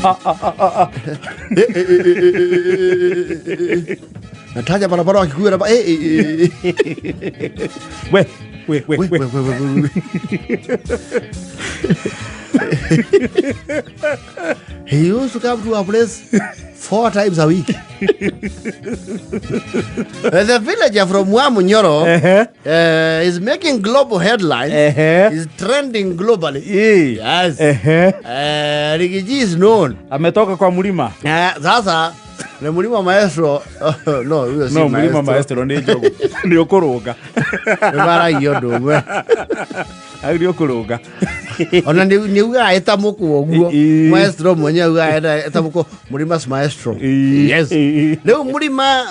Ah, ah, ah, ah, ah. Eh, eh, eh, eh, eh, eh, eh, eh, eh. Nataja barabara wakikuyu na eh, eh, eh, eh. We, we, we, We, we. we, we, we, we, we. He used to come to our place four times a week. The villager from Wamunyoro Ehe. is making global headlines. Ehe. Is trending globally. Ii. Yes. Ehe. Riggy G is known. Ametoka kwa mlima. Sasa ni mlima maestro. No, huyo si No, mlima maestro nĩ njogu. Nĩ ũkũrũnga. Nĩ maragia ũndũ ũmwe. Au nĩ ũkũrũnga. Ona nĩ ugaga ĩtamũkwo ũguo. Ii. Maestro mwenyewe ugaga ĩtamũkwo Mũrima maestro. Ii. Yes. Ii. Rĩu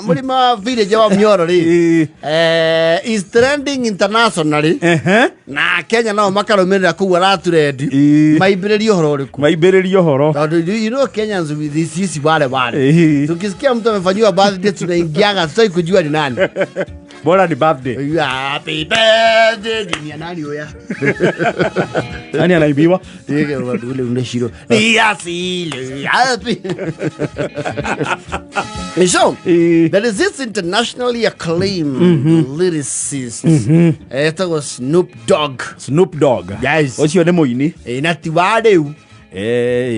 mũrima village wa Munyoro rĩ Ii. is trending internationally. Ehe. Na Kenya nao makarũmĩrĩra kũu araturendi. Ii. Maimbĩrĩrie ũhoro ũrĩkũ? Maimbĩrĩrie ũhoro. Tondũ you know Kenyans with this sisi wale wale. Ii. Tukisikia mtu amefanyiwa birthday tunaingiaga tutaki kujua ni nani. Bora ni birthday. Happy birthday ni ya nani oya? Nani anaimbiwa? Yeke ule uneshiro. Ni asili happy. So, Ii. there is this internationally acclaimed lyricist. Etagwo Snoop Dogg. Snoop Dogg. Yes. Ũcio nĩ mũini. Na ti wa rĩu.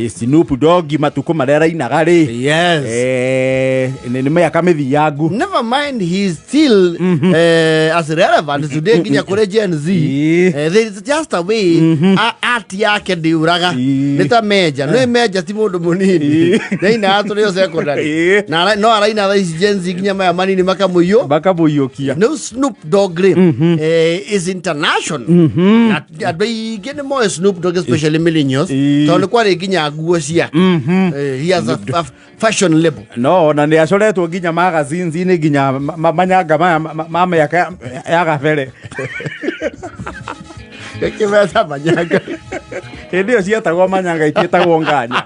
Snoop Dogg matukũ marĩa arainaga rĩ. Yes. Nĩ mĩaka mĩthiangu. Never mind, he's still as relevant today nginya kũrĩ Gen Z. Ii. There is just a way art yake ndiuraga. Ii. Nĩ ta Meja. Nĩ Meja ti mũndũ mũnini. Ndainaga tũrĩ o secondary. Ii. Na no araina thaa ici Gen Z nginya maya manini makamũiyũ. Makamũiyũkia. No Snoop Dogg rĩ, is international. Na andũ aingĩ nĩ moĩ Snoop Dogg, especially millennials. Ii. Tondũ nĩ kwarĩ nginya nguo ciake. He has a fashion label. No ona nĩ acoretwo nginya magazines-inĩ nginya manyanga maya ma mĩaka ya gabere. Gĩkĩmeta manyanga. Hĩndĩ ĩyo cietagwo manyanga itiĩtagwo nganya.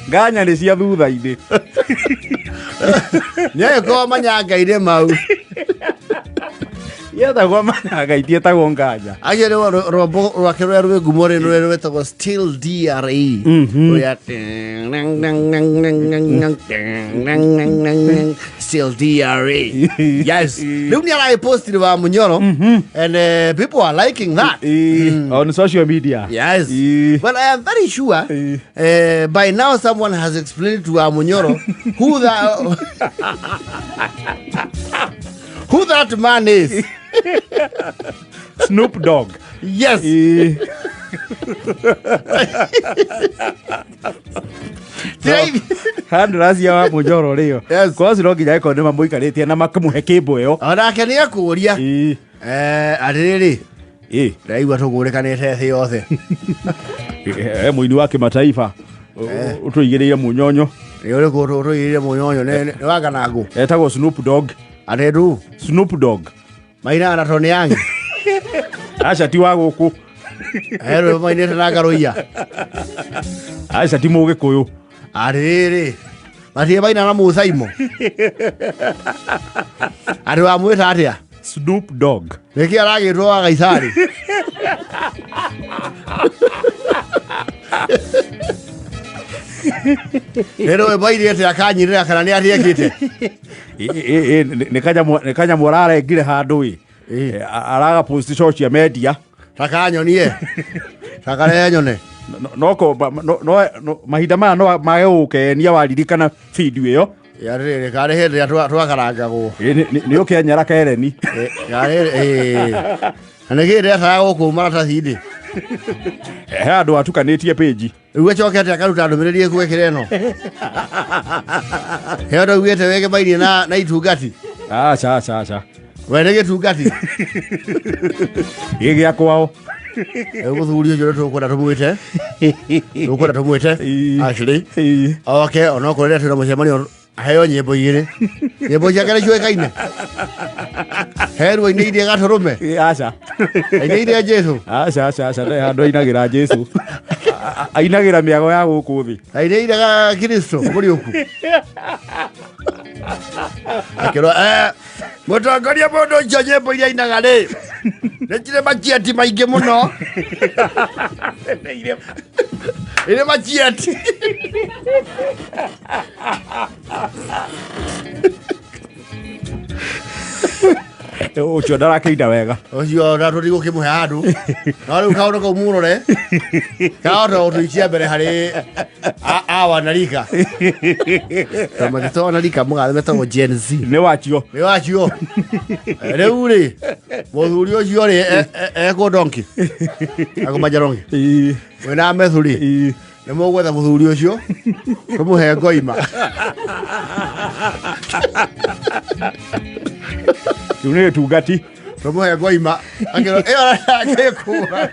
Nganya nĩ cia thutha-inĩ. Nĩ agĩkorwo manyanga-inĩ mau. Cietagwo manyanga itiĩtagwo nganya. Acio nĩ rwambo rwake rũrĩa rwĩ ngumo rĩ rũrĩa rwĩtagwo Still DRE. Rũrĩa Still DRE. Yes. Rĩu nĩ aragĩpostire wa Munyoro and people are liking that. Ii, on social media. Yes. Ii. Well, I am very sure Ii. by now someone has explained to Wamunyoro who that man is. Snoop Dogg. Yes. Ii. Handlers ya wa Munyoro rĩo. Yes. Kosi no nginya ĩkorwo nĩ mamũikarĩtie na makamũhe kĩmbo ĩyo. Onake nĩ akũria Ii. Atĩrĩrĩ, Ii. ndaigua tũgũrĩkanĩte thĩ yothe. Mũini wa kĩmataifa ũtũigĩrĩire mũnyonyo. Nĩ ũrĩkũ tũigĩrĩire mũnyonyo nĩ wakanangũ? Etagwo Snoop Dogg. Atĩndu Snoop Dogg. Mainaga na Tony Young. Aca ti wa gũkũ. He rwĩmbo mainĩte na Ngarũiya. Aca ti mũgĩkũyũ. Atĩrĩrĩ, matirĩ maina na Mũcaimo. Atĩ wamwĩta atĩa? Snoop Dogg. Nĩkĩ aragĩtwo wa Gaisari? Nĩ rwĩmbo airĩte akanyinĩra kana nĩ atĩekĩte? Nĩ kanyamũ ararengire handũ ĩ. Araga post social media. Takanyonie. Takarehe nyone. No no mahinda maya no mage gũkenia waririkana video ĩyo. Atĩrĩrĩ, karĩ hĩndĩ ĩrĩa twakarangagwo. Nĩ ũkenyera kereni. Karĩ na nĩ kĩĩ ndetaga gũkũ maratathi-inĩ? He andũ atukanĩtie page. Rĩu acokete akaruta ndũmĩrĩri ĩkwĩkĩra ĩno. He ũndũ augĩte wĩgemainie na itungati. Aca aca aca. We nĩ gĩtungati. Gĩ gĩa kwao. Rĩu mũthuri ũcio nĩ tũkwenda tũmwĩte. Tũkwenda tũmwĩte. Ashley. Oke onokorwo rĩrĩa twĩna mũcemanio aheo nyĩmbo igĩrĩ. Nyĩmbo ciake nĩ ciũĩkaine. He ruo ainĩire gatũrũme. Aca. Ainĩire Jesũ. Aca aca aca ndarĩ handũ ainagĩra Jesũ. Ainagĩra mĩago ya gũkũ thĩ. Ainĩire ga Kristo mũriũku. Akĩrwo mũtongoria mũndũ ũcio nyĩmbo iria ainaga rĩ nĩ cirĩ machieti maingĩ mũno. Ĩrĩ machiati. Ũcio ndarakĩinda wega. Ũcio na tũtigũkĩmũhe handũ. No rĩu kaũndũ kau mũrore. Kahota gũtũikia mbere harĩ a wanarika. Tondũ matitwo wanarika mũgathe metagwo Gen Z. Nĩ wacio. Nĩ wacio. Rĩu rĩ, mũthuri ũcio rĩ ekwo donki. Akũmanja donki. Ĩĩ. Wĩna methu rĩ. Ĩĩ. Nĩ mũgwetha mũthuri ũcio tũmũhe ngoima. Rĩu nĩ gĩtungati. Tũmũhe ngoima. Akĩrwo ĩyo ndangĩkũra.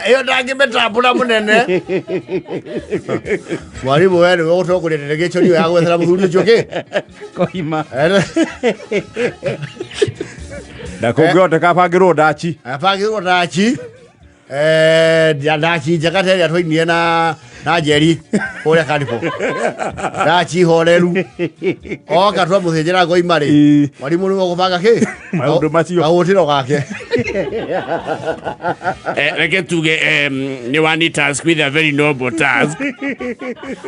Ĩyo ndangĩmĩtambũra mũnene. Mwarimũ we nĩwe ũgũtongoria delegation ĩyo ya gwethera mũthuri ũcio kĩ? Koima. Na kũngĩhoteka bangĩrwo ndaci. Abangĩrwo ndaci. Ndaci njega ta ĩrĩa twainire na Njeri kũrĩa Carnival. Ndaci horeru. Oka twamũthĩnjĩra ngoima rĩ. Ĩĩ. Mwarimũ nĩwe ũgũbanga kĩ? Maũndũ macio. Kahũtĩro gake. Reke tuge nĩ one task with a very noble task,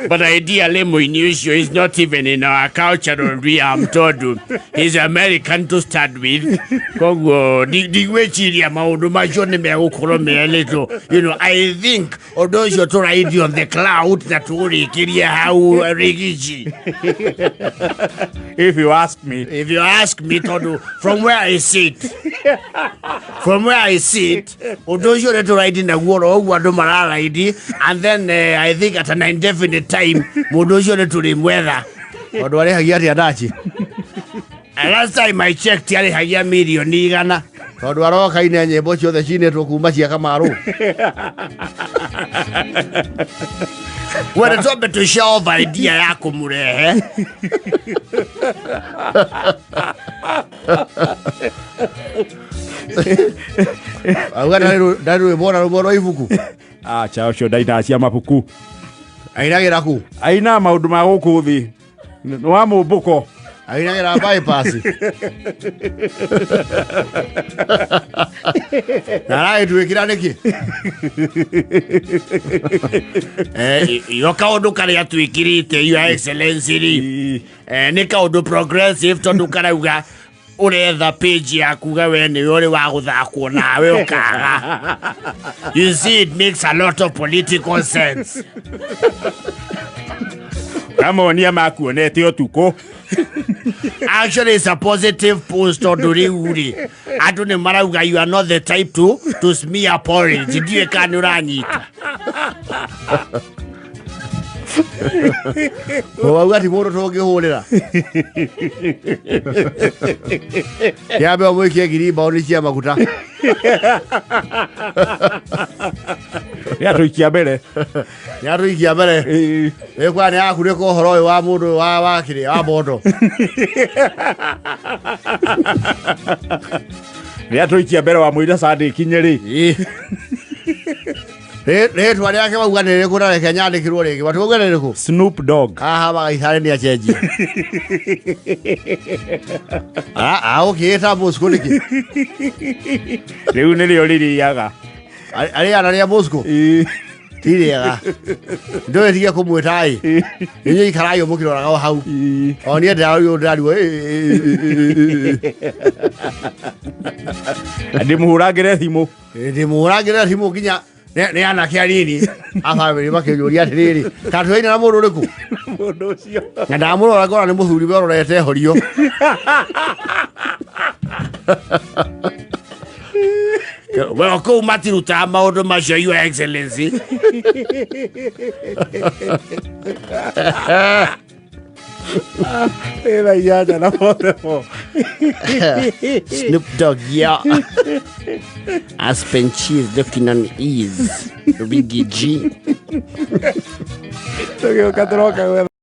but ideally mũini ũcio is not even in our cultural realm tondũ he's American to start with, koguo ndigwĩciria maũndũ macio nĩ megũkorwo me little, I think ũndũ ũcio tũraidi on the cloud na tũũrĩkĩrie hau Rigici. If you ask me. If you ask me, tondũ from where I sit ũndũ ũcio nĩ tũraidi naguo oro ũguo andũ mararaidi, and then I think at an indefinite time mũndũ ũcio nĩ tũrĩmwetha. Tondũ arĩhagia atĩa ndaci? And last time I checked arĩhagia mirioni 100. Tondũ aroka ine nyĩmbo ciothe cinĩtwo kuma cia Kamarũ. We nĩ twambe tũcova idea ya kũmũrehe. Auga ndarĩ rwĩmbo na rũmwe rwa ibuku. Acha, ũcio ndainaga cia mabuku. Ainagĩra ku? Ainaga maũndũ ma gũkũ thĩ. Nĩ wa mũmbũko. Ainagĩra bypass. Na aragĩtuĩkĩra nĩkĩ? Yo kaũndũ karĩa twĩkĩrĩte, Your Excellency rĩ, Ĩĩ. Nĩ kaũndũ progressive tondũ karauga ũretha page ya kuga we nĩwe ũrĩ wa gũthakwo nawe ũkaga. You see, it makes a lot of political sense. Kamonia makuonete ũtukũ. Actually, it's a positive post tondũ rĩu rĩ andũ nĩ marauga you are not the type to smear porridge. Ndiũĩ kana nĩ ũranyita. Wauga ti mũndũ tũngĩhũrĩra. Kĩambe ũmũikie ngiri mbaũ cia maguta. Nĩ atũikia mbere. Nĩ atũikia mbere. Ĩĩ. Ĩkwa nĩ akunĩka ũhoro ũyũ wa mũndũ wa kĩrĩa wa mbondo. Nĩ atũikia mbere wa mũira Sunday ikinye rĩ. Ĩĩ. Rĩtwa rĩake wauga nĩ rĩrĩkũ na reke nyandĩkĩrwo rĩngĩ. Watuauga nĩ rĩrĩkũ? Snoop Dogg. Haha magaitharĩ nĩ acenjia. Agũkĩĩta Bosco nĩkĩ? Rĩu nĩrĩo rĩrĩaga. Arĩana rĩa Bosco? Ĩĩ. Ti rĩega. Ndũĩ tige kũmwĩta ĩ. Inyuĩ ikarai mũkĩroraga o hau. Ĩĩ. O niĩ ndĩrarigwo ndĩrarigwo. Ndĩmũhũrangĩre thimũ. Ndĩmũhũrangĩre thimũ nginya nĩ anake anini a bamĩrĩ makĩnjũria atĩrĩrĩ, kana tũraina na mũndũ ũrĩkũ? Mũndũ ũcio. Na ndamũrora ngona nĩ mũthuri we ũrorete horio. Well, kũu matirutaga maũndũ macio, Your Excellency. Ĩna inyanya na mothe mo. Snoop Dogg, yeah. Aspen cheese looking on ease. Riggy G. Tũgĩũka tũroka gwetha.